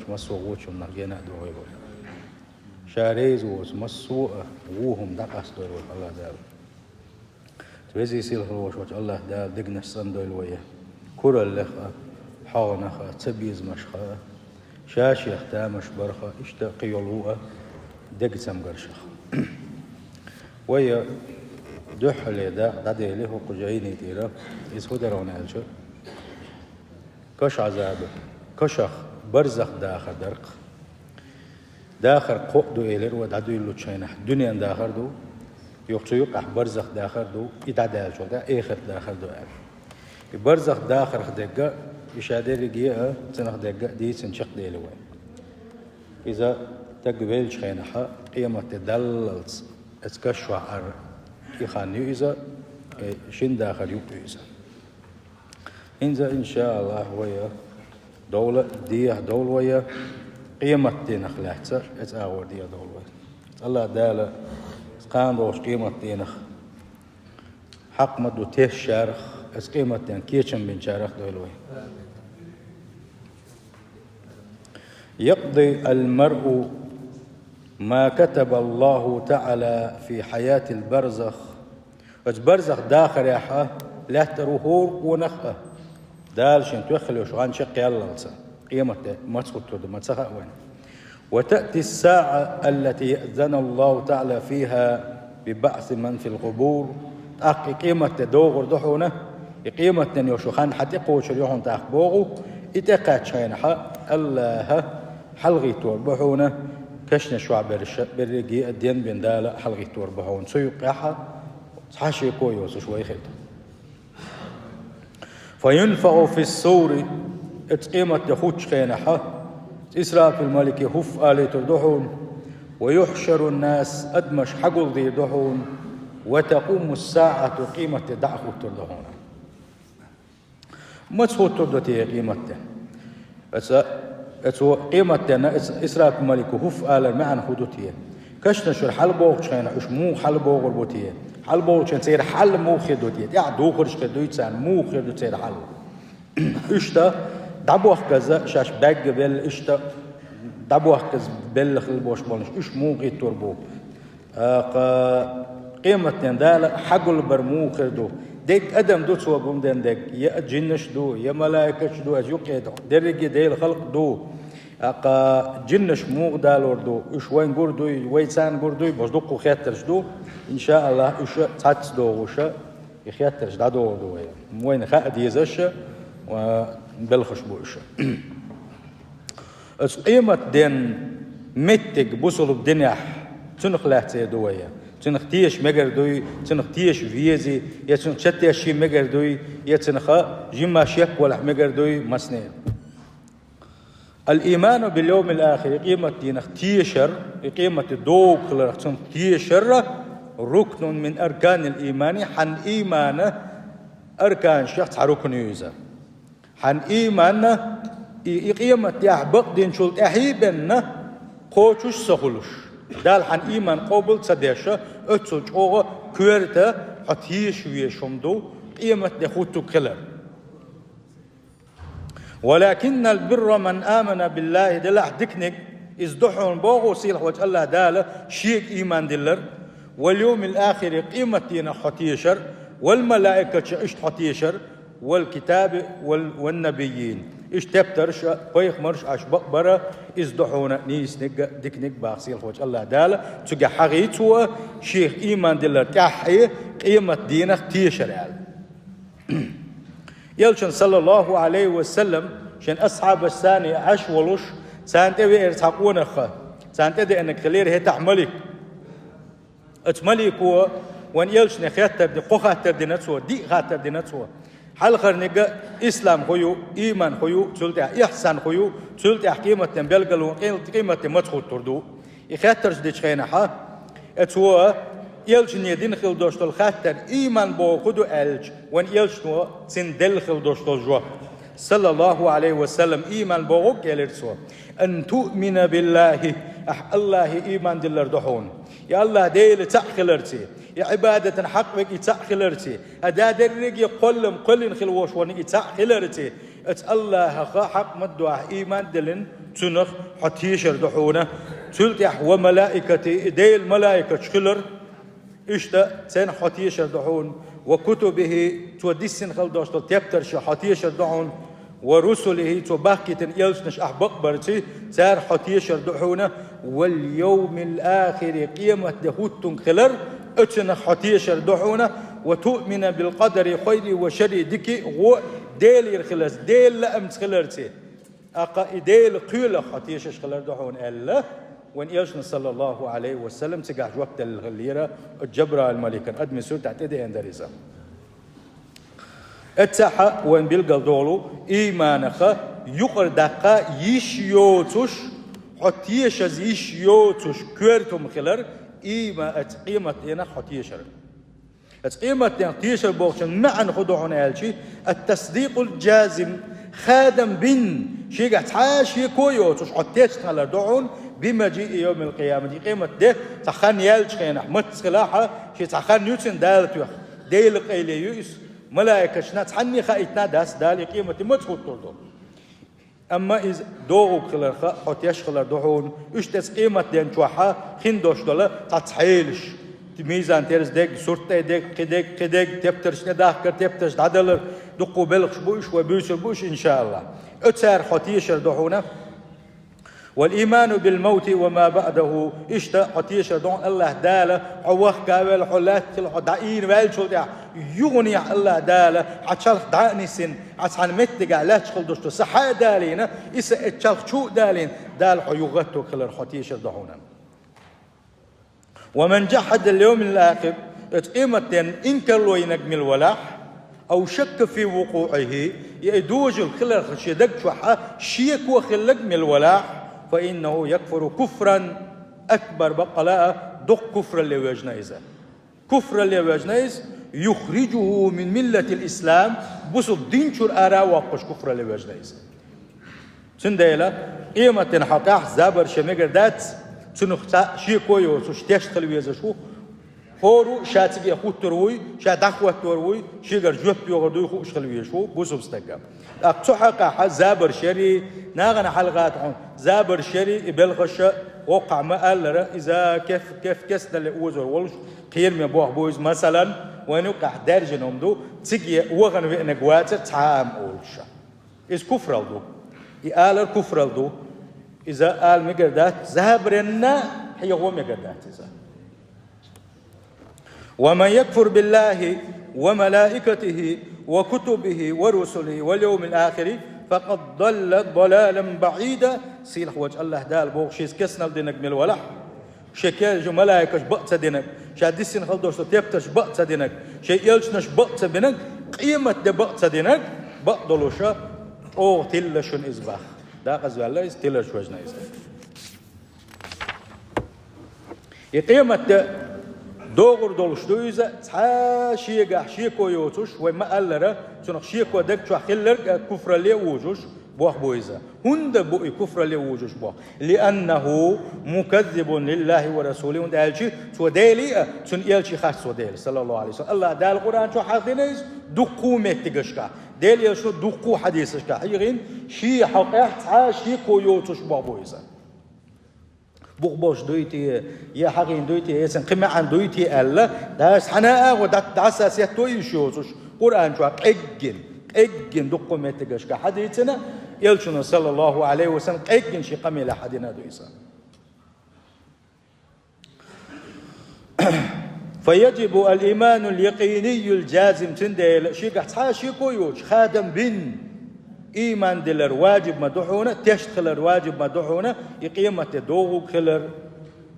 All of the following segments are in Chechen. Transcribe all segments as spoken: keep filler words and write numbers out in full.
массо а вочунах гена а догӀий вай. Ша реза воцу массо а вон хӀума дӀакъастадойла вай АллахӀ Дала. Везий сийлахь волуш волчу АллахӀ Дала дегнаш цӀандойла вай, кураллех а, хьогӀанах а, цабезамашха а, ша-шех тамаш барх а, иштта кхин йолу а дег цамгаршах. Вай дуьххьале дакъа дӀадели хӀокху жайни тӀера, иза хӀун дара хьуна аьлча, каш Ӏазаб, кашах барзах дахар дара-кх. Дахар кхоъ ду элира вай дӀадуьйлучу хенахь, дуьненан дахар ду, юха цу юкъахь барзах дахар ду, и дӀадаьллачул тӀаьхьа эхарт дахар ду аьлла. И барзах дахарх дерг а, и ша дерриге а, цунах дерг а дийцина чекхдели вай. Иза стаг веллачу хенахь, къематде даллалц, оцу каш чохь Ӏар и хан ю иза, и шина дахар юкъ ю иза. ХӀинца, иншааллахь, вай довла, дехьа довла вай, къематдийнах лаьцна оцу агӀор дехьа довла вай. АллахӀ Дала кхана долчу къематдийнах хьакъ ма ду тешначарах, оцу къематден кечам бинчарах дойла вай. يقضي المرء ما كتب الله تعالى في حياة البرزخ. Оцу барзах дахарехь а лаьттара ву хӀора къонах а, Дала шен тоьхна йолуш гӀан чекхъяллалца, къематде маца хӀуттур ду, ма ца хаьа вайна. وتأتي الساعة التي يأذن الله تعالى فيها ببعث من في القبور. ТӀаккха и къематде догӀур ду хьуна, и къематден йолуш ю хан хьан тӀекхочур ю хьуна тӀаккха боху, и тӀекхаьччу хенахь АллахӀа хьалагӀиттор бу хьуна, кешнаш чохь берш а, берриге а денбина Дала хьалагӀиттор бу хьуна. Цу юккъехь а цхьа шеко а йоцуш вай хир ду. فينفخ في الصور, оцу къематде хӀуттучу хенахь, Исрафил малике хӀуф алийтур ду хьуна, ويحشر الناس, адамаш хьагулдийр ду хьуна, وتقوم الساعة, къематде дӀа а хӀуттур ду хьуна. Маца хӀуттур ду те къематде? Оцу, оцу къематденна Ис-, Исрафил малико хӀуф алар маьӀна хӀун ду те? Кашнаш чуьра хьалабохучу хенахь уьш муха хьалабогӀур бу те? ХьалабогӀучу хенахь церан хьал муха хир ду те? ТӀаьхьа духурш хир дуй царна, муха хир ду церан хьал? Иштта дӀабохказа шаьш баьгга белла, иштта дӀабохказа белла хила болуш болуш, уьш муха гӀиттур бу? ТӀаккха къематден Дала хьагулбар муха хир ду? Дерг адам ду цо гулден дерг, я джиннаш ду, я малайкаш ду, аса юккъе дерриге Делан халкъ ду. ТӀаккха джиннаш муха далор ду? Уьш вайн гур дуй, вай царна гур дуй, бозу дуккха хеттарш ду. ИншааллахӀ, уьш цхьацца догӀуша, и хеттарш дӀадогӀур ду вай. Вайна хаа дезаш а, ва белхаш бу уьш. Оцу къематден меттиг бусулба динехь цунах лаьцна ду вай. Цунах теша мегар дуй, цунах теша вези, я цунах чатешший мегар дуй, я цунах жимма шек валахь мегар дуй, масне. الإيمان باليوم الآخر, и къематдийнах тешар, и къематде догӀу хиларх цунах тешар, ركن من أركان الإيمان, хьан иймана арканашех цхьа рукн ю иза. Хьан ийманна и, и къематдехь бакъдинчул тӀаьхьа а бенна, кхочуш а ца хуьлуш, Дала хьан ийман къобал ца деш, оццул чӀогӀа коьрта хьо теша везаш хӀума ду къематде хӀуттург хилар. ولكن البر من آمن بالله, делахь диканиг иза ду хьуна боху сийлахь волчу АллахӀ Дала, шега ийман диллар, واليوم الآخر, къематдийнах хьо тешар, والملائكة, иштта хьо тешар, والكتاب وال-, والنبيين. Иштта тептарш а, пайхамарш а, аш бакъбара, иза ду хьуна нийсаниг а, диканиг а баха сийлахь волчу АллахӀ Дала, цуьнга хьагӀий цо, шех ийман диллар тӀаьххье, къематдийнах тешар аьлла. Элчан, саллаллаху алейхи ва саллам, шен асхьабаш санна Ӏаш волуш, царна тӀе веара цхьа къонах, царна тӀе деанарг хилира хӀетахь малик. Оцу малико вайн элчане хеттар ди-, кхо хаттар дина цо, диъ хаттар дина цо. Хьалхарниг а ислам хӀун ю, ийман хӀун ю, цул тӀаьхьа ихсан хӀун ю, цул тӀаьхьа къематден билгало, къе-, къематде маца хӀуттур ду. И хеттарш дечу хенахьа, э, цо элчане дина хила долуш долу хаттар, ийман боху хӀун ду аьлча, вайн элчано цунна делла хила долуш долу жоп. Саллаллаху алейхи ва саллам, ийман боху хӀун ду элира цо. Ан туъмина биллахи, ахь Аллахе ийман диллар ду хьуна. И Аллах Дела цхьаъ хиларций, и Ӏибадатан хьакъ верг и цхьаъ хиларций, хьан да дерриге кхоллам кхоьллина хила волуш верг и цхьаъ хиларций, Оцу Аллахьах хьакъ ма-дохьа ийман а диллина, цунах хьо тешар ду хьуна. Цул тӀаьхьа ва малаикатихи, и Делан малаикаташ хилар, иштта царах хьо тешар ду хьуна. Ва кутубихи, цо диссина хила долуш долу тептаршах хьо тешар ду хьуна. Ва русулихи, цо бахкийтина элчанаш ахь бакъбарций, царах хьо тешар ду хьуна. Вал йовмил ахири, къематде хӀуттунга хилар, оцунах хьо тешар ду хьуна. Ва туъмина бил къадари хайрихи ва шаррихи, дикаи гӀои Делера хиларца, Делан лаамца хиларций. ТӀаккха и Делан кхелах хьо тешаш хилар ду хьуна аьлла, вайн элчано, саллаллаху Ӏалайхи ва саллам, цигахь жоп делла хиллера, Джабраил маликана адамийн суртехь тӀедеана дара иза. Эццахь вайн билгалдолу, ийманах юкъара даккха йиш йоцуш, хьо тешаза йиш йоцуш коьрта хӀума хилар, ийма-, оцу къематденах хьо тешар. Оцу къематденах тешар бохучун маьӀна хӀун ду хьуна аьлча, ат-тасдикъул джазим, хадам бин, шегахь цхьа а шеко а йоцуш хьо тешна хилар ду хьуна, бимажиъи йовмил къиямати, къематде цхьа хан яьллачу хенахь, мацца хилахь а, шен цхьа хан ю цуьнан Дала тоьхна, Делан къайле ю иза, малаикашна цхьанне а хаийтина дац Дала и къематде маца хӀуттур ду. Амма иза догӀург хиларх хьо тешна хилар ду хьуна, иштта оцу къематден чохь хин долуш долу цхьацца хьелаш, мизан-терза дерг, сурт тӀе дерг, кхин дерг, кхин дерг, тептарш тӀедахкар, тептарш дӀадалар, дуккха белхаш бу уьш, вай буьйцур бу уьш, иншааллахь. Оцарах хьо тешар ду хьуна. Вал ийману бил мавти ва ма баъдаху, иштта хьо тешар ду хьуна, Аллахь Дала хьо вахка а велла, хьо лаьтта хилла, хьо дӀаийна ваьллачул тӀаьхьа, юханехьа Аллахь Дала хьан чалх дӀа а нисйина, хьан цхьана меттигехь лаьтташ хила долуш долу са хьа а далийна, и са оцу чалх чу а далийна, Дала хьо юха гӀаттор хилар хьо тешар ду хьуна. Ва ман джахьадал йовмал ахир, оцу къематденна инкарло йинарг мила валахь, ав шакка фи вукъуӀихи, я и дожалла хиларх шен даг чохь шеко хилларг мила валахь, фа иннаху якфуру куфран акбар, баккъала а дуккха куфралле вежна иза. Куфралле вежна иза, юхриджуху мин миллатил ислам, бусулба дин чуьра ара а воккхуш куфралле вежна иза. Цундела къематден хьокъехь забар шен мегар дац, цунах цхьа а шеко а йоцуш тешна хила везаш ву. ХӀора а ша цига хӀуттур вуй, ша дӀахӀоттор вуй, шегара жоп йогӀур дуй хууш хила везаш ву бусулба стага. ТӀаккха цу хьокъехь забар шерий, нахана хьалхатахьун, забар шерий, и белхаша воккхахь ма-аллара, иза кеф-, кеф-, кесталле озор волуш, кхераме боху бу иза, масалан, вайн юккъехь даьржина хӀума ду, цига вахана веанарг вацара цхьа а ма олуш. Иза куфралла ду. И алар куфралла ду. Иза ала мегар дац, забаренна хьехо мегар дац иза. Ва ман якфур биллахи ва малаикатихи ва кутубихи ва русулихи вал йовмил ахири, факъад далла далалан баӀида, сийлахь волчу Аллахь Дала боху, шеца кеснал динарг мила валахь, шен кежа малаикаш бакъ ца динарг, ша диссина хила долуш долу тептарш бакъ ца динарг, шен элчанаш бакъ ца бинарг, къематде бакъ ца динарг, бакъ долуша, чӀогӀа тилла шуна иза баха. Дакъазваьлла иза, тиларш вежна иза. И къематде догӀур долуш ду иза, цхьа а шегахь шеко йоцуш, вай ма-аллара, цунах шеко даг чохь хилларг а куфралле а вужуш, боху бу иза. ХӀунда бу и куфралле вужуш боху? Лианнаху муказзибун лиллахи ва расулихи, хӀунда аьлча цо Деле а, цуьнан элче харц ву Дела, саллаллаху Ӏалайхи ва саллам. Аллахь Дала Къуръан чохь хьахдина иза дуккху меттигашкахь. Делан элчано дуккху хьадисашкахь хьийхина, шен хьокъехь цхьа а шеко йоцуш боху бу иза. Бухболуш дуй те, я хьагӀийна дуй те, я цуьнан кхин маьӀна дуй те аьлла, дас хьана а гӀо дӀа-, дӀаса сетто йиш йоцуш, Къуръан чохь къеггина, къеггина дуккху меттигашка хьадийцина, элчано, саллаллаху Ӏалайхи ва саллам, къеггина шен къамелехь хьадина ду иза. Фа яджибу ал-ийманул якъинийюл джазим, цундела шегахь цхьа а шеко йоцуш, хадам бин, ийман дилар ваджиб ма ду хьуна, тешна хилар ваджиб ма ду хьуна, и къематде догӀург хилар,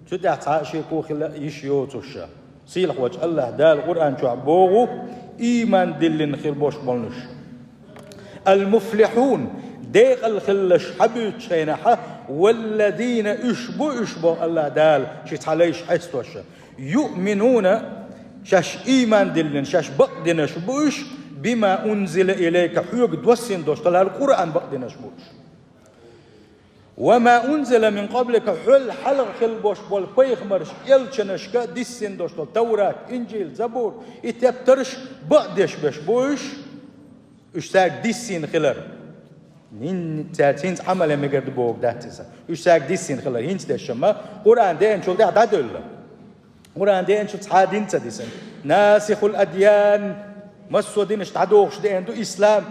цу тӀехь цхьа а шеко хила йиш йоцуша. Сийлахь волчу Аллахь Дала Къуръан чохь боху, ийман диллина хир болуш болнуш. Ал-муфлихьун, декъал хиллаш хьабуьйцучу хенахьа, валлазина, уьш бу, уьш боху Аллахь Дала, ши цхьа лайш хьестоша. Юъминуна, шаьш ийман диллина, шаьш бакъдинарш бу уьш, бима унзила илайка, хьоьга доссийна долуш долу хӀара Къуръан бакъдинарш бу уьш. Ва ма унзила мин къаблика, хьол хьалха хилла болуш болу пайхамарш, элчанашка диссина долуш долу Таврат, Инжил, Забур, и тептарш бакъдеш беш бу уьш. Уьш цаьрга диссийна хилар. Нин цаьрца хӀинца Ӏамал ян мегар ду бохург дац иза. Уьш цаьрга диссина хилар хӀинца дешшама, Къуръан деанчул тӀаьхьа дӀадоьлла. Къуръан деанчул цхьа дин ца дисина. Насихул адьян, массо а динаш дӀадохуш деана ду ислам.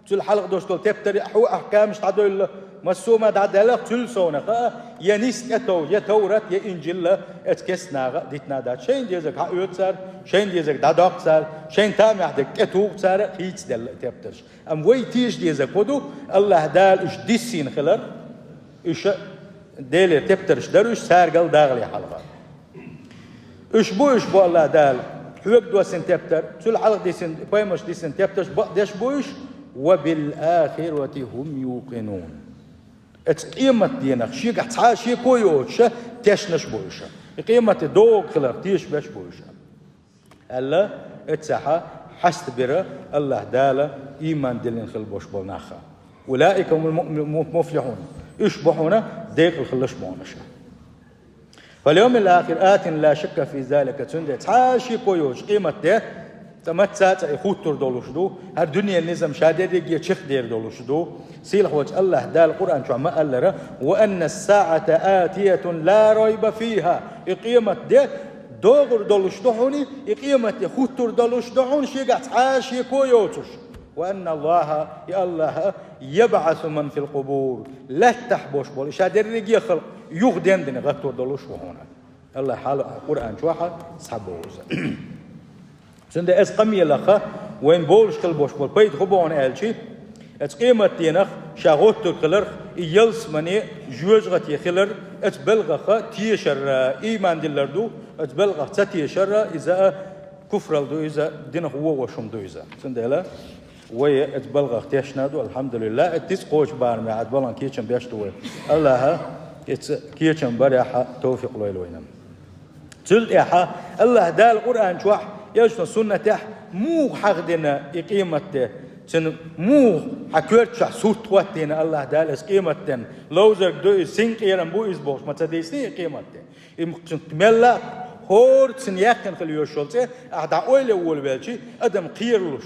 Цул хьалха долуш долу тептар а хьу ахкамаш дӀадоьлла. Массо а ма дӀадаьлла, цул совнаха а, я нис тӀетов, я Таврат, я Инжил а, эцу кеста наха а дитина дац. Шайна дезарг хьаоьцу цара, шайна дезарг дӀадоккху цара, шайна тамехь дерг тӀетуху цара, хийцаделла и тептарш. Амма вай теша дезарг хӀун ду? Аллаха Дала уьш диссийна хилар, уьш а Делера тептарш дара уьш, цаьргал дагӀале хьалха. Уьш бу, уьш бу Аллаха Дала хьоьга доссийна тептар, цул хьалха диссийна, пайхамарш диссийна тептарш бакъдеш бу уьш, «ва бил ахирати хӀум юкъинун». Эцу къематденах шегахь цхьа а шеко йоцуш а тешнаш бу уьш. И къематде догӀург хиларх тешаш беш бу уьш. Аьлла, эццахьа хьаста бира Аллаха Дала ийман диллина хила бош болу нахха. «Улаика хумул муъмину-, му-, муфлихун». Уьш бу хьуна декъала хилалаш бохуш. «Фал йовмил ахир атин ла шакка фи залика». Цундела цхьа а шеко йоцуш къематде, цкъа мацца а цкъа и хуттур долуш ду, хӀара дуьненан низам ша дерриге а чекхдер долуш ду. Сийлахьволчу Аллаха Дала Къуръан чохь ма-аллара: «Ва анна ас-саата атиятун ла райба фиха». И къематде догӀур долуш ду хьуна, и къематде хуттур долуш ду хьуна, шегахь цхьа а шеко йоцуш. «Ва анна Аллаха», и Аллаха, «ябъасу ман фил къубур», лаьттахь бош болу, ша дерриге а халкъ юха дендина гӀаттор долуш ву хьуна. Аллаха хьала Къуръан чохь а схьабоху иза. Цундела эцу къамелаха вайн болуш хила бош болу пайда хӀун боху аьлчи, эцу къематденах ша гӀоттург хиларх, и ялсамане жоьжахате хилар, эцу белхаха тешар, ийман диллар ду, эцу белхах ца тешар, иза а куфрал ду, иза динах вогӀуш хӀума ду иза. Цундела вай эцу балгӀах тешна ду, алхьамдулиллахӀ, эцу кхочу барамехь эцу балгӀан кечам беш ду вай. Аллаха эцу кечам барехьа товфикъ лойла вайна. Цул тӀаьхьа Аллаха Дала Къуръан чохь, элчано суннатехь муха хьахдина и къематде, цуьнан муха хьан коьртачохь сурт хӀоттийна Аллаха Дала эцу къематден, ловзарг ду иза, синкъерам бу иза бохуш ма ца дийцина и къематде. И м-, цуьнан мелла а хӀора цуьнан яьккхина хила йош йолу цӀе, ахь дӀа ойла волавелчи, адам кхералуш,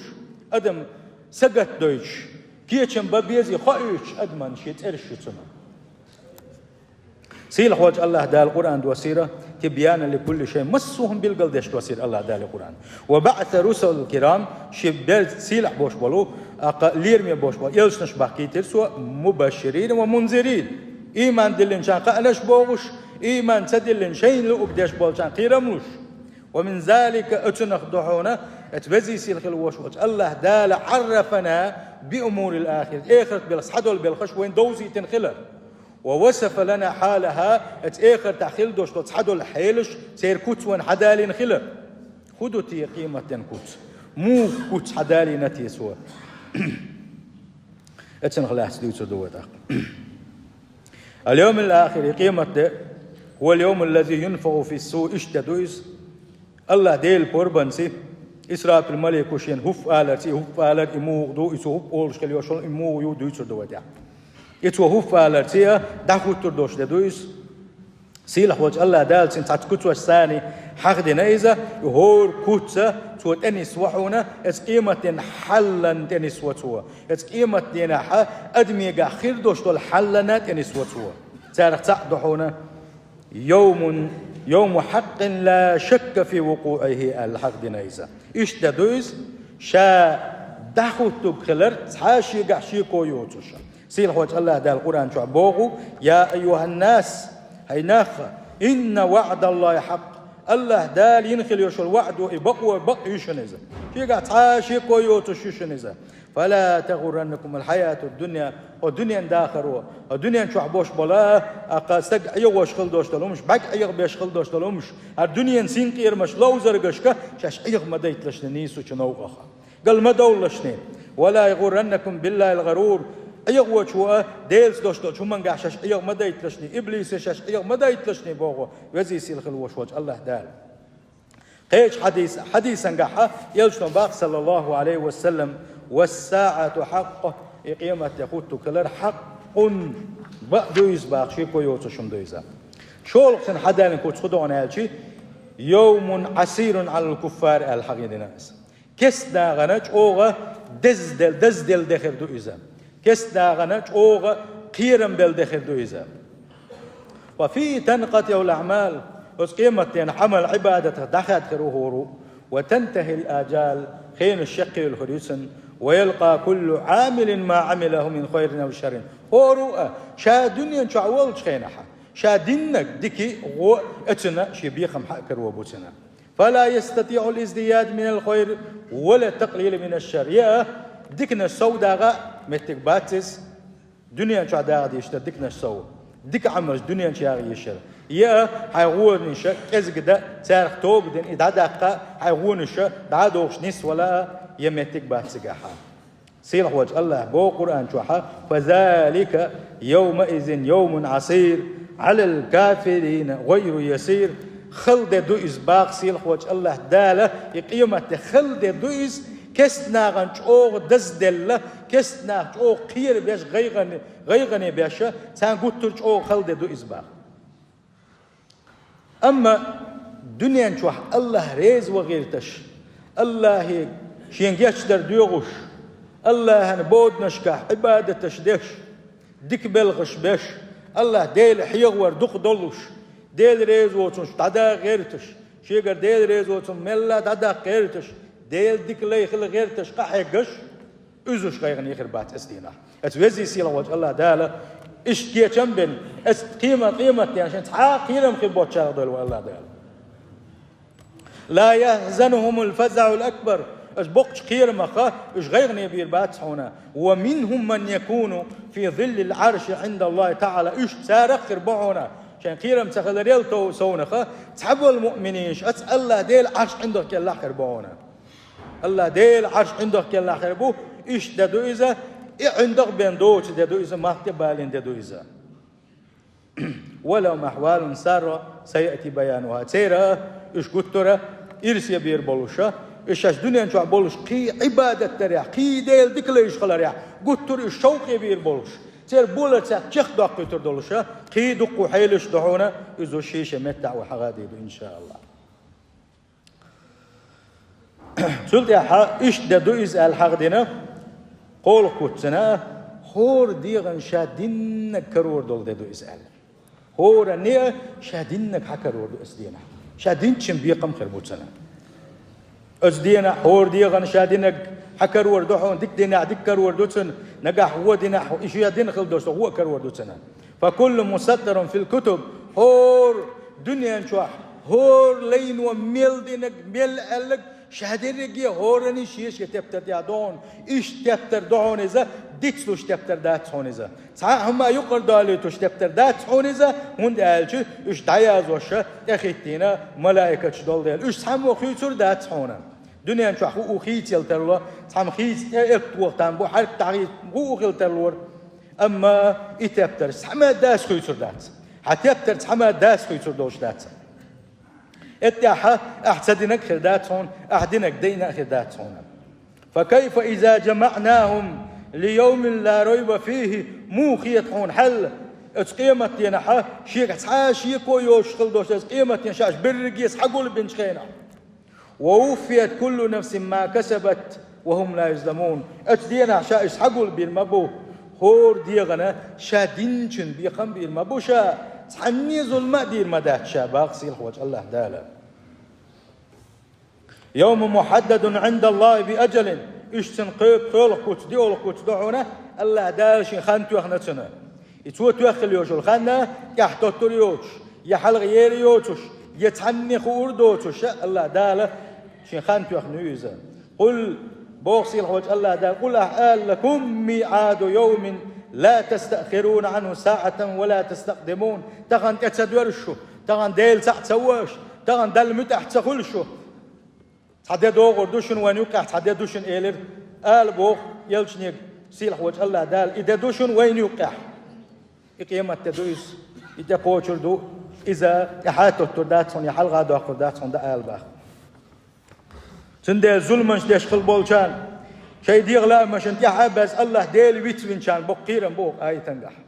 адам сагатдойтуш, кечам бан безий хоуьйтуш адаман шен цӀераш ю цунах. Сийлахьволчу Аллаха Дала Къуръан доссийра, «тибьяна ликулли шай», массо а хӀума билгалдеш доссийра Аллаха Дала Къуръан. «Ва баъса русулал кирам», ши бер сийлахь бош болу, аккха лераме бош болу элчанаш бахкийтира цо, «мубашширина ва мунзирин». Ийман диллинчарна кхаънаш бохуш, ийман ца диллина шайна луъург деш болчарна кхерам луш. «Ва мин залика», оцунах ду хьуна, эцу везий сийлахь хила вош волчу Аллаха Дала, «Ӏаррафана би умурил ахират», эхарт белхаш, схьадолу белхаш вайн довзийтина хилар. «Ва васафа лана хьалаха», эцу эхартахь хила дош долу цхьадолу хьелаш, церан куц вайн хьадалийна хилар. ХӀун ду те къематден куц? Муха куц хьадалийна те цо? Эцунах лаьцна дуьйцур ду вай тӀаккха. Ал-йовмил ахир, и къематде, «хӀувал йовмул лази юнфаху фис-сур», иштта ду иза. Аллаха Делан порбанци, Исрафил малико шена хӀуф аларци, и хӀуф алар, и муха ду, и цо хӀуф олуш хила йош йолу, и муха ю, дуьйцур ду вай тӀехь. И цо хӀуф аларци а дӀахӀуттур долуш де ду иза. Сийлахь волчу Аллаха Дала цуьнан цхьацца куцаш санна хьахдина иза, и хӀора куц а цо тӀенисво хьуна, эцу къематден хьаллана тӀенисво цо. Эцу къематденахь адамегахь хир долуш долу хьаллана тӀенисво цо. Царах цхьаъ ду хьуна: «Йовмун, йовму хьаккъин ла шакка фи вукъуӀихи», аьлла хьахдина иза. Иштта ду иза, ша дӀахӀуттург хилар цхьа а шегахь шеко йоцуш. Сийлахь волчу Аллаха Дала Къуръан чохь боху: «Я айюханнас», хӀай нах, «инна ваӀдаллахи хьакъ». Аллаха Дала йина хила йош йолу ваӀда, и бакъо бакъ ю шуна иза. Шегахь цхьа а шеко йоцуш ю шуна иза. «Фала тагӀурраннакумул хьаятуд дунья». Хьо дуьнен дахаро, хьо дуьнен чохь бош бола, аккха стаг Ӏехош хила дош долу хӀумаш, бӀаьг Ӏехабеш хила дош долу хӀумаш, хӀара дуьнен синкъерамаш ловзаргашка шаьш Ӏеха ма дайталашна нийсучу новкъаха. Гал ма довлалашна. «Вала ягӀурраннакум биллахил гӀарур». Ӏехочо а, Делаца дош долчу хӀумангахь шаьш Ӏеха ма дайталашна, иблисе шаьш Ӏеха ма дайталашна боху везий сийлахь хила вош волчу Аллаха Дала. Кхечу хьадис-, хьадисангахьа элчано баха, саллаллаху Ӏалайхи ва саллам: «Вассаату хьакъ», и къематде хуттург хилар хьакъун, бакъ ду иза баха, шеко йоцуш хӀума ду иза. ШолгӀа цуьнан хьадалин куц хӀун ду аьлчи: «Йовмун Ӏасирун Ӏалал куффар», аьлла хьахдина иза. Кеста нахана чӀогӀа дезделла, дезделла де хир ду иза. Кестнагана чӀогӀа кхерам бел де хир ду иза. وفيه تنقطع الأعمال. Оцу къематден Ӏамал, Ӏибадатах дӀахаьдда хир ву хӀора. وتنتهي الآجال. Хенаш чекхъевлла хир ю цуьнан. ويلقى كل عامل ما عمله من خير أو شر. ХӀора а ша дуьнен чохь волчу хенахь, ша диннарг дика а, вон а, оцунна шен бекхам хьа а каро бу цунна. فلا يستطيع الازدياد من الخير ولا التقليل من الشر. Я диканаш сов дагӀа меттиг бац иза, дуьнен чохь дагӀа дезаш дара диканаш сов. Дика Ӏамалш дуьнен чу ягӀа езаш яра. Я хьайн вонаш кӀезиг дан, царах тоба дина, и дӀадаккха, хьайн вонаш дӀа а дохуш нисвала, я меттиг бац цигахь. Сийлахьволчу АллахӀа боху Къуръан чохь: فذلك يومئذ يوم عسير على الكافرين غير يسير. Хала де ду иза, боху сийлахьволчу АллахӀа Дала, и къематде хала де ду иза, кестнахана чӀогӀа дазделла, кестнах чӀогӀа кхера беш, гӀайгӀане, гӀайгӀане беш, царна гуттар а чӀогӀа хала де ду иза, боху. Амма дуьнен чохь АллахӀ реза ван гӀерташ, АллахӀе шен гечдар доьхуш, АллахӀан боданашкахь Ӏибадаташ деш, дика белхаш беш, АллахӀ Делан хьехавар дукха долуш, Дела реза воцунаш дӀадаккха гӀерташ, шегара Дела реза воцун мелла дӀадаккха гӀерташ, Делан дика лай хила гӀерташ къахьегнаш, уьш гӀайгӀане хир бац оцу дийнахь. Оцу веза-сийлахьволчу АллахӀа Дала иштта кечам бина, оцу кхима къематдийнахь шен цхьа а кхерам хир боцчарах дойла вай АллахӀа Дала. لا يحزنهم الفزع الأكبر. Оцу боккхачу кхерамах уьш гӀайгӀане бийр бац хьуна. ومنهم من يكون في ظل العرش عند الله تعالى. Уьш царах а хир бу хьуна, шайн кхерам ца хиларел тов-, совнаха, цхьаболу муъминаш оцу АллахӀ Делан Ӏарш ӀиндагӀ кӀелахь хир бу хьуна. АллахӀ Делан Ӏарш ӀиндагӀ кӀелахь хир бу, иштта де ду иза, и ӀиндагӀ бен доцу де ду иза, матте балийна де ду иза. ولهم أحوال سارة سيأتي بيانها. Церан уьш гуттара ирсе бийр болуша, уьш шаьш дуьнен чохь болуш кхин Ӏибадат дарехь, кхин Делан дика лайш хиларехь, гуттара уьш шовкъе бийр болуш, церан болар цаьрца чекхдоккхуьйтур долуша, кхин дуккха хьелаш ду хьуна, иза шен-шен меттехь вай хьахадийр ду, иншааллахӀ. Цул тӀаьхьа иштта де ду иза аьлла хьахдина, кхоалгӀа куц цунна, хӀора дегӀана ша диннарг карор долу де ду иза аьлла. ХӀоранна а ша диннарг хьакарор ду оцу дийнахь. Ша динчун бекхам хир бу цунна. Оцу дийнахь хӀора дегӀана ша динарг хьакарор ду хьуна, дика динехь дика карор ду цунна, нагахь вон динехь, и ша дина хила долуш, вон а карор ду цунна. فكل مسطر في الكتب. ХӀора дуьнен чохь, хӀора лайно мел динарг, мел аьлларг, ша дерриге хӀоранна шен-шен тептар тӀехь ду хьуна. Иштта тептар ду хьуна иза, дицлуш тептар дац хьуна иза. Цхьа а хӀума юкъара далийтуш тептар дац хьуна иза, хӀунда аьлча уьш дӀаяздеш тӀехӀиттийна малайкаш долу дела. Уьш цхьаммо хуьйцур дац хьуна. Дуьнен чохь хӀу хийца яла тарло, цхьамма хийца тӀе а тоху там бу, хьаьрк дӀахийца хӀу хила тарлора. Амма и тептар цхьамма а дас хуьйцур дац. Хьан тептар цхьамма а дас хуьйцур долуш дац. Эттехьа ахь ца динарг хир дац хьуна, ахь динарг дайна а хир дац хьуна. فكيف إذا جمعناهم ليوم لا ريب فيه. Муха хета хьуна хьал, оцу къематденахьа шегахь цхьа а шеко йоцуш хила долуш, оцу къематден ша уьш берриге схьагулбинчу хенахь. ووفيت كل نفس ما كسبت وهم لا يظلمون. Оцу денахь ша уьш схьагулбийр ма бу, хӀора дегӀана ша динчун бекхам бийр ма бу ша, цхьанне а зулам а дийр ма дац ша, боху сийлахьволчу АллахӀа Дала. يوم محدد عند الله بأجل. Уьш цунна кхоьпу кхоалгӀа куц, диъалгӀа куц ду хьуна, АллахӀа Дала шен хан тоьхна цунна. И цо тоьхна хила йолуш йолу хан тӀаьхьа тоттур йоцуш, я хьалха ер йоцуш, я цхьанне хуур доцуш, АллахӀа Дала шен хан тоьхна ю иза. قل, боху сийлахьволчу АллахӀа Дала, قل, ахь ала: لكم ميعاد يوم لا تستأخرون عنه ساعة ولا تستقدمون. Тахана тӀе ца доьрзу шу, тахана Дела цхьаъ ца во аша, тахана Далла муьтӀахь ца хуьлу шу. Цхьа де догӀур ду шуна, вайна юккъехь цхьа де ду шуна, элира. Ала боху элчане, сийлахьволчу АллахӀа Дала, и де ду шуна вайна юккъехь. И къематде ду иза, и тӀекхочур ду, иза тӀаьхьа тоттур дац хьуна, я хьалха доккхур дац хьуна, дан ала боху. Цундела зуламаш деш хила болчарна, шайн дегӀан лаамашна тӀаьхьа а баьзна, АллахӀ Дела вицвинчарна боккха кхерам бу оха аятангахь.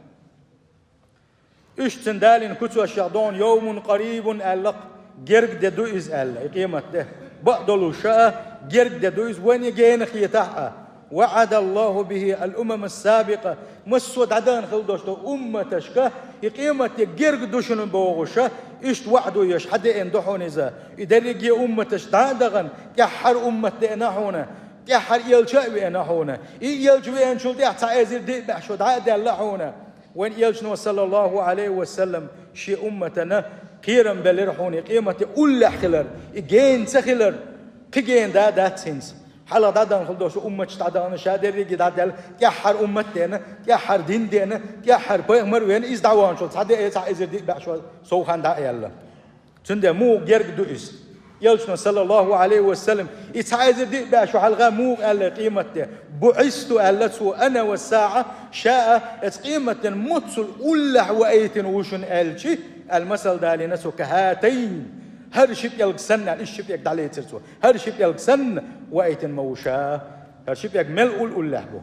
Уьш цуьнан далийна куцашех ду хьуна, يوم قريب аьлла-кх, герга де ду иза аьлла, и къематде. Бакъдолуш а, герга де ду иза, вайна гена хетахь а. وعد الله به الأمم السابقة. Массо а дӀадахана хила долуш долу умматашка и къематде герга ду шуна бохуша, иштта ваӀда еш хьадеана ду хьуна иза. И дерриге умматаш дӀа а дахана, тӀаьххьара уммат деана хьуна, тӀаьххьара элча а веана хьуна. И элча веанчул тӀаьхьа цхьа эзар диъ бӀе шо дӀа а даьлла хьуна. Вайн элчано, саллаллаху Ӏалайхи ва саллам, шен умматана кхерам белира хьуна и къематде уллехь хилар, и гена ца хилар, кхин гена да дац хӀинца. Хьалха дӀадахана хила долуш умматаш дӀадахана, ша дерриге дӀадаьлла, тӀаьххьара уммат деана, тӀаьххьара дин деана, тӀаьххьара пайхамар веана, иза дӀаваханчул цхьа диъ, цхьа эзар диъ бӀе шо сов хан дӀа а яьлла. Цундела муха герга ду иза? Элчано, саллаллаху Ӏалайхи ва саллам, и цхьа эзар диъ бӀе шо хьалха муха аьлла къематде: «بعثت», аьлла цо, «أنا والساعة», ша а, оцу къематден маццул уллехь ваийтина ву шуна аьлча, аьлла масал далийна цо, «كهاتين», хӀара ши пӀелг санна, аьлла, иштта ши пӀелг дӀалецира цо, хӀара ши пӀелг санна ваийтина ма ву ша, хӀара ши пӀелг мел ул-, уллехь бу.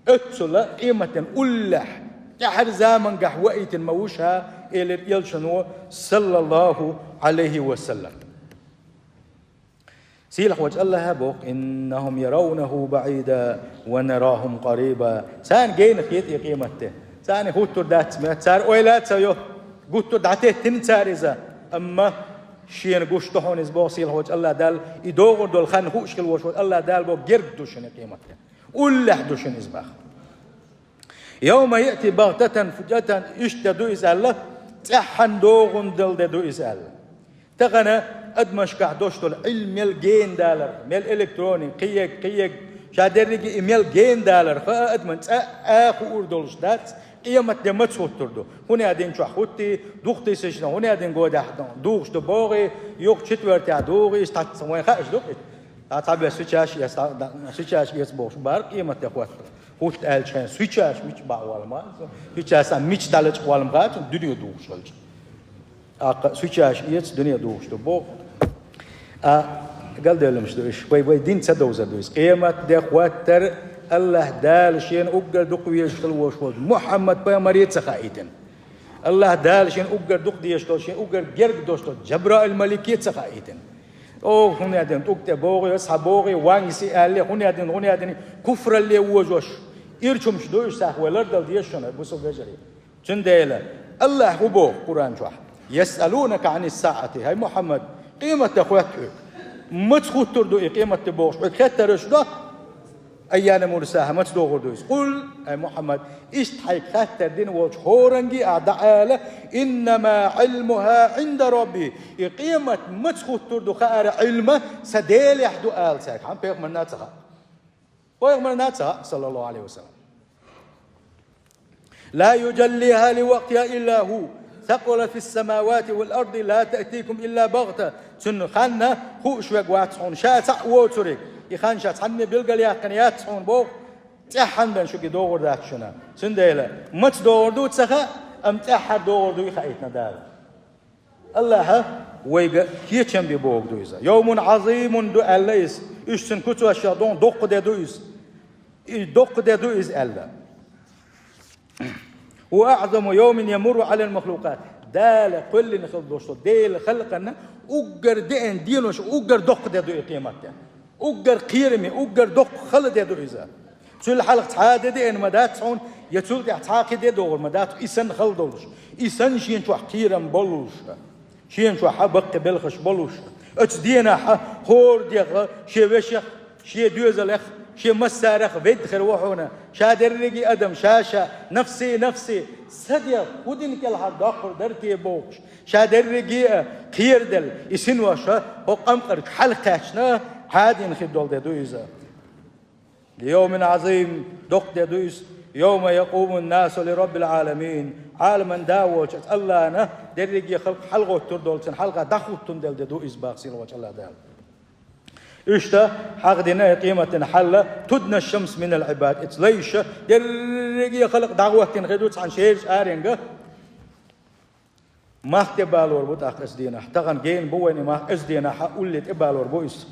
Оццула къематден уллехь, тӀаьххьара замангахь ваийтина ма ву ша, элира элчано, саллаллаху Ӏалайхи ва саллам. Сийлахь волчу АллахӀа боху: «إنهم يرونه بعيدا ونراه قريبا». Царна гена хета и къематде. Царна хӀуттур дац моьтту, цара ойла а ца йо, гуттар а дӀатеттина цара иза. Амма шена гуш ду хьуна иза, боху сийлахь волчу АллахӀ Дала, и догӀур долу хан хууш хила волуш волу АллахӀ Дала боху, герга ду шуна и къематде. Уллехь ду шуна иза боху. «يوم يأتي بغتة فجأة», иштта де ду иза аьлла, цӀеххьана догӀун дала де ду иза аьлла. Тахана адамашкахь долуш долу Ӏилма мел гена далар, мел электрони, кхиег, кхиег, ша дерриге и мел гена далар, хаа адаман цӀа а хуур долуш дац, къематде маца хӀуттур ду. ХӀун а дин чохь хӀуттий, духтий сишна, хӀун а дин годехь духуш ду богӀий, юха четвертехь дугӀий, иштта вайн хааша ду-кх. Цхьа бес свечаш эца, свечаш эца бохуш бара къематде хӀоттар. ХӀутту аьллачу хенахь, свечаш мича бахьа валма, свечаш сан мича далачкъа валма гацу, дуьне духуш хилча. Аккха свечаш эца, дуьне духуш ду боху. А, галделлаш ду иш, вай, вай дин ца довзар ду иза. Къематде хӀоттар АллахӀ Дала шена уггар дукха везаш хила волуш волчу Мухьаммад пайхамаре ца хаийтина. АллахӀ Дала шена уггар дукха дезаш долу, шена уггар герга долуш долу Джабраил малике ца хаийтина. О, хӀун а дина, тӀулг тӀе богӀий, схьа богӀий, вангси аьлле, хӀун а дина, хӀун а дина, куфралле вожош, ирча хӀумнаш ду уьш, схьа вай лардала деза шуна, бусалба вежарий. Цундела АллахӀа хӀун боху Къуръан чохь: «يسألونك عن الساعة», хӀай Мухьаммад, къематде хӀотту хьоьга. Маца хӀуттур ду и къематде бохуш, хьоьга хеттарш до? «أيان مرساها», маца догӀур ду иза? «قل», ай Мухьаммад, иштта хьайга хаттар дина волчу хӀоранге а дӀаала: «إنما علمها عند ربي». И къемат маца хӀуттур ду хаар Ӏилма сан Делехь ду ала цаьрга. Хьан пайхамарна а ца хаьа. Пайхамарна а ца хаьа, саллаллаху Ӏалайхи ва саллам. «لا يجليها لوقتها إلا هو، ثقلت في السماوات والأرض، لا تأتيكم إلا بغتة». Цуьнан хан хууш верг вац хьуна, ша цхьаъ воцург. И хан ша цхьанне билгалъяьккхина яц хьуна боху, цӀеххьана бен шуьга догӀур дац шуна. Цундела маца догӀур ду ца хаьа, амма цӀеххьана догӀур ду и хаийтина Дала. АллахӀа вайга кечам бе боху ду иза. «يوم عظيم» ду аьлла иза. Уьш цуьнан куьцошех доху доккха де ду иза. И доккха де ду иза аьлла. «وأعظم يوم يمر على المخلوقات». Дала кхоьллина хила долуш долу Делан халкъана уггар деана денош, уггар доккха де ду и къематде. Уггар кхераме, уггар доккха хала де ду иза. Цул хьалха цхьа а де деана ма дац хьуна, я цул тӀаьхьа цхьа а кхин де догӀур ма дац, и санна хала долуш, и санна шен чохь кхерам болуш. Шен чохь баккхий белхаш болуш, оцу денахь хӀора дегӀ шен вешех, шен доьзалех, шен массарех ведда хир ву хьуна, ша дерриге а адам, ша-ша, нафси, нафси, сан дегӀ хӀун дина кӀелхьара доккхур дара те бохуш, ша дерриге а кхераделла, и синоша хӀокху къамкъарчу хьалакхаьчна, хьадина хир долу де ду иза. «ليوم عظيم», доккха де ду иза, «يوم يقوم الناس لرب العالمين», Ӏаламан да волчу АллахӀана дерриге халкъ хьалагӀоттур долчун хьалха дӀахӀуттун делла де ду иза боху сийлахь волчу АллахӀ Дала. Иштта хьахдина и къематан хьал: «تدنى الشمس من العباد». Иза лайша дерриге халкъ дӀахӀоттийна хир ду цхьана шерачу аренга. Мах тӀебалор бу тӀаккха оцу дийнахь. Тахана гена бу вайна и мах, оцу дийнахь улле тӀебалор бу иза.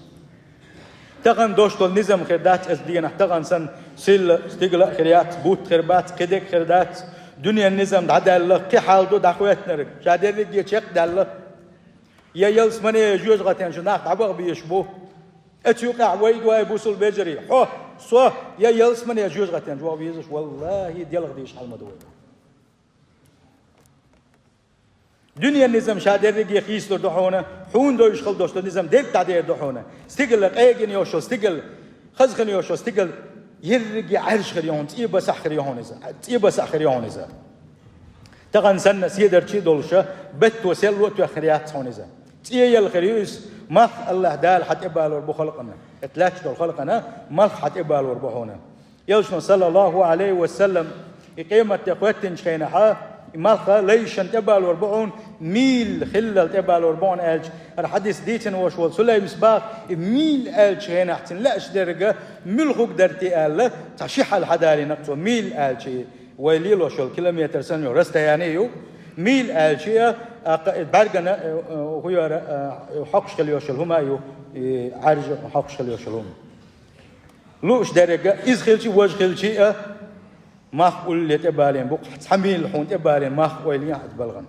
Тахана долуш долу низам хир дац оцу дийнахь, тахана санна силла, стигала а хир яц, бутт хир бац, кхидерг хир дац, дуьненан низам дӀадаьлла, кхин хьал ду дӀахӀоьттинарг, ша дерриге чекхдаьлла. Я ялсамане, я жоьжахатин чу нах дӀабаха безаш бу. Оцу юкъахь вай дуьйцу бусалба вежарий, хьо со, я ялсмане, я жоьжахатен чу везаш, валлахӀи, делха дийша хьал ма ду вай. Дуьненан низам ша дерриге хийцалур ду хьуна, хьуна довзаш хила долуш долу низам дерг дӀадер ду хьуна. Стигала къегина йолуш йолу стигал, хаза хила йолуш йолу стигал ерриге Ӏаьржа хир ю хьуна, цӀе басахь хир ю хьуна иза, цӀе басахь хир ю хьуна иза. Тахана санна седарчий а долуша, бетто селло а тоьхна хир яц хьуна иза. ЦӀе елла хир ю иза, малх АллахӀ Дала хьан тӀебалор бу халкъана, хӀета лаьтташ долу халкъана малх хьан тӀебалор бу хьуна. Элчано, саллаллахӀу Ӏалайхи ва саллам, и къематде хӀоьттинчу хенахьа, и малх лайшна тӀебалор бу хьуна, мийла хиллал тӀебалор бу хьуна аьлча, хӀара хьадис дийцина волуш волу Сулаймас боху, и мийла аьллачу хенахь цунна лаьаш дерг муьлха хӀума дара те аьлла, цхьа ши хьал хьадалийна цо, мийла аьлча, вай лелош йолу километр санна йолу расстояние ю, мийла аьлча, а, кха-, и бӀаьргана, э, э, хӀун яра, э, хьокхуш хила йолуш йолу хӀума а ю, и Ӏаьржа хьокхуш хила йолуш йолу хӀума. Лууш дерг, иза хилча а, важа хилча а, малх улле тӀебалийна бу-кх, цхьа мийла хьуна тӀебалийна малх ойла ян хьан балгӀан.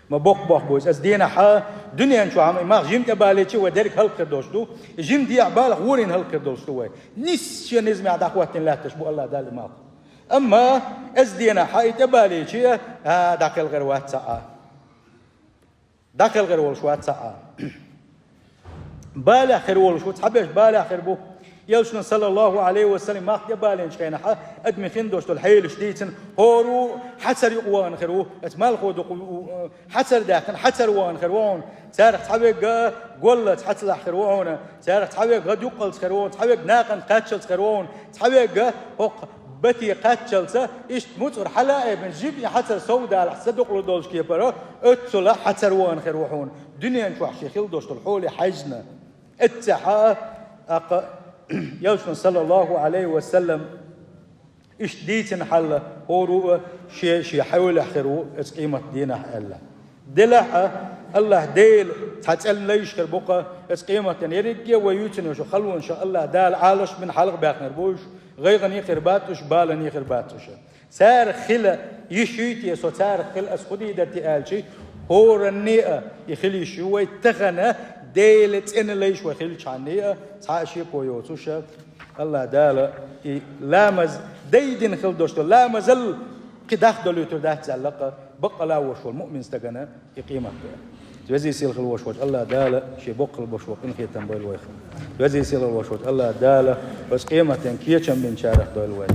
Ма боккха боху бу иза. Аса дийнахьа дуьнен чохь ма и малх жима тӀебалийча а вай дерг хӀаллакьхир долуш ду, и жима дехьа балахь ворийн хӀаллакьхир долуш ду вай. Нисса шен низамехь дӀахӀоттийна лаьтташ бу АллахӀ Далла и малх. Амма аса дийнахьа и тӀебалийча а, а, дӀакхелхар вац цхьа а. ДӀакхелхар волуш вац цхьа а. Балехь хир волуш ву, цхьаберш балехь хир бу. Элчано, саллаллахӀу Ӏалайхи ва саллам, малх тӀебалийначу хенахьа, адамийн хин долуш долу хьелаш дийцина, хӀора ву хьацар юкъа вахана хир ву, аса малхо дукха ву, хьацар даьккхина, хьацар вахана хир ву хьуна. Царах цхьаверг голлаца хьацалахь хир ву хьуна, царах цхьаверг гӀад юккъалц хир ву хьуна, цхьаверг накъан кхаччалц хир ву хьуна, цхьаверг хӀокху бате кхаччалца, иштта муцкъара хьала а эбина, жима и хьацар сов далахь, са дукъалур долчу кепара, оццула хьацар вахана хир ву хьуна, дуьнен чохь шен хила долуш долу хьоле хьаьжна. Эццехь а, аккха, Элчано, саллаллахӀу Ӏалайхи ва саллам, иштта дийцина хьал, хӀора ву а шен, шен хьолехь хир ву оцу къемат дийнахь аьлла. Делахь а, АллахӀ Дела цхьа цӀена лайш хир бу-кха оцу къематдийнахь, ерриге а вай юьйцина йолу халонаш АллахӀ Дала Ӏалашбина хьалха баьхнар бу уьш, гӀайгӀане хир бац уьш, балане хир бац уьш. Царах хила йиш юй те, со царах хила аса хӀун дийр дара те аьлча, хӀоранне а и хила йиш ю вай, тахана Делан цӀена лайш вай хилчхьанне а, цхьа а шеко йоцуш, АллахӀ Дала и ламаз дайдина хила долуш долу ламазал кхин дахдолуьйтур дац аьлла-кха, баккъала а волуш волу муъмин стагана и къемат ду. Везий сийлахь волуш волчу АллахӀ Дала шен боккъал болуш волу къинхетам бойла вайх. Везий сийлахь волуш волчу АллахӀ Дала оцу къематдийнахь кечам бинчарах дойла вай.